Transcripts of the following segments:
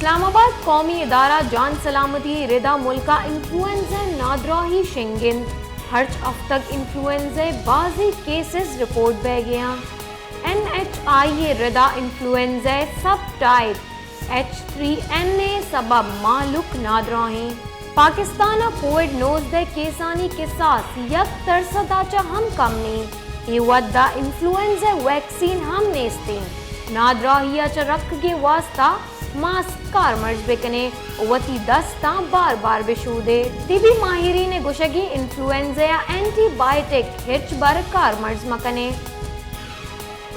اسلام آباد، قومی ادارہ جان سلامتی ءِ ردا ملک ءَ انفلوئنزا ءِ نادراہی شنگ انت۔ ہرچ ہفتگ انفلوئنزا ءِ بازیں کیسز رپورٹ بیگ ءَ انت۔ این ایچ آئی ءِ ردا انفلوئنزا ءِ sub type H three N A ءِ سبب مہلوک نادراہ انت۔ پاکستان ءَ کووڈ نوزدہ ءِ کیسانی کساس یک درسد ءَ چہ ہم کم انت۔ اے وھد ءَ انفلوئنزا ءِ ویکسین ہم نیست انت۔ نادراہی ءَ چہ رکھگ ءِ واستہ ماسک کارمرز بہ کن ئے ءُ وتی دستاں بار بار بہ شود ئے۔ طبی ماہرین ءِ گوشگ انت انفلوئنزا ءَ اینٹی بائیوٹک ہچبر کارمرز مہ کن ئے۔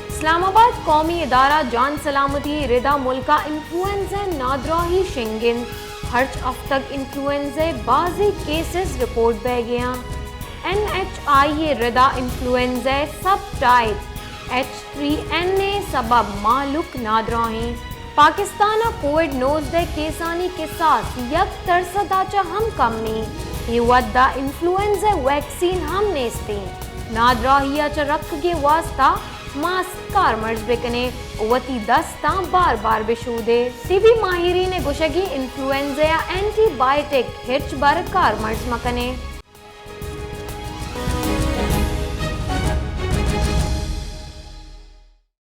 اسلام آباد، قومی ادارہ جان سلامتی ءِ ردا ملک ءَ انفلوئنزا ءِ نادراہی شنگ انت۔ ہرچ ہفتگ انفلوئنزا ءِ بازیں کیسز رپورٹ بیگ ءَ انت۔ این ایچ آئی ءِ ردا انفلوئنزا ءِ sub type H three N A ءِ سبب مہلوک نادراہ انت۔ پاکستان ءَ کووڈ نوزدہ ءِ کیسانی کساس یک درسد ءَ چہ ہم کم انت۔ اے وھد ءَ انفلوئنزا ءِ ویکسین ہم نیست انت۔ نادراہی ءَ چہ رکھگ ءِ واستہ ماسک کارمرز بہ کن ئے ءُ وتی دستاں بار بار بہ شود ئے۔ طبی ماہرین ءِ گوشگ انت انفلوئنزا ءَ اینٹی بائیوٹک ہچبر کارمرز مہ کن ئے۔